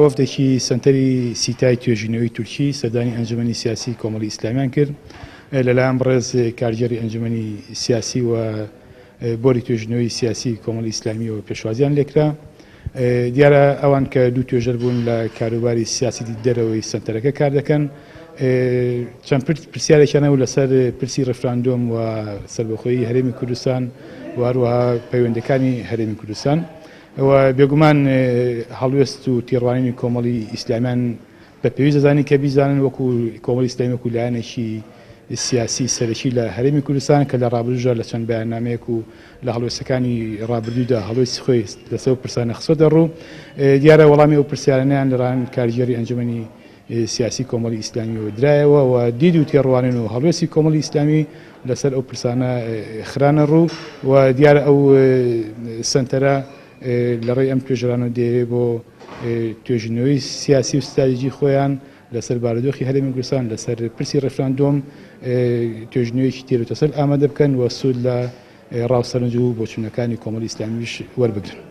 وەفدێکی سەنتەری سیتای توێژینەوەی تورکی سەردانی ئەنجومەنی سیاسی کۆمەڵی ئیسلامیان کرد لەلایەن بەڕێز کارگێڕی ئەنجومەنی سیاسی و بۆری توێژینەوەی سیاسی کۆمەڵی ئیسلامیەوە پێشوازیان لێکرا. دیارە ئەوان کە دوو توێژەر بوون لە کاروباری سیاسی دەرەوەی سەنتەرەکە کار دەکەن، چەند پرسیارێکیان هەبوو لەسەر پرسی ڕیفراندۆم و سەربەخۆیی هەرێمی کوردستان و هەروەها پەیوەندەکانی هەرێمی کوردستان. و بێگومان هەڵوێست و تێڕوانینی کۆمەڵی ئیسلامیان بە پێویست دەزانین کە بیزانن وەکو کۆمەڵی ئیسلامی وەکو لایەنێکی سیاسی سەرەکی لە هەرێمی کوردستان کە لە ڕابردووشدا لە چەند بەیاننامەیەک و لە هەڵوێستەکانی ڕابردوودا هەڵوێستی خۆی لەسەر ئەو پرسانە خستۆتە ڕوو. دیارە وەڵامی ئەو پرسیارانەیان لەلایەن کارگێڕی ئەنجومەنی سیاسی کۆمەڵی ئیسلامیەوە درایەوە و دید و تێڕوانین و هەڵوێستی کۆمەڵی ئیسلامی لەسەر ئەو پرسانە خرانە ڕوو و دیارە ئەو سەنتەرە لەڕێی ئەم توێژەرانەوە دەیەوێت بۆ توێژینەوەی سیاسی و ستراتیجی خۆیان لەسەر بارودۆخی هەرێمی کوردستان لەسەر پرسی ڕیفراندۆم توێژینەوەیەکی تێروتەسەل ئامادە بکەن و سوود لە ڕا و سەرنج و بۆچوونەکانی کۆمەڵی ئیسلامیش وەربگرن.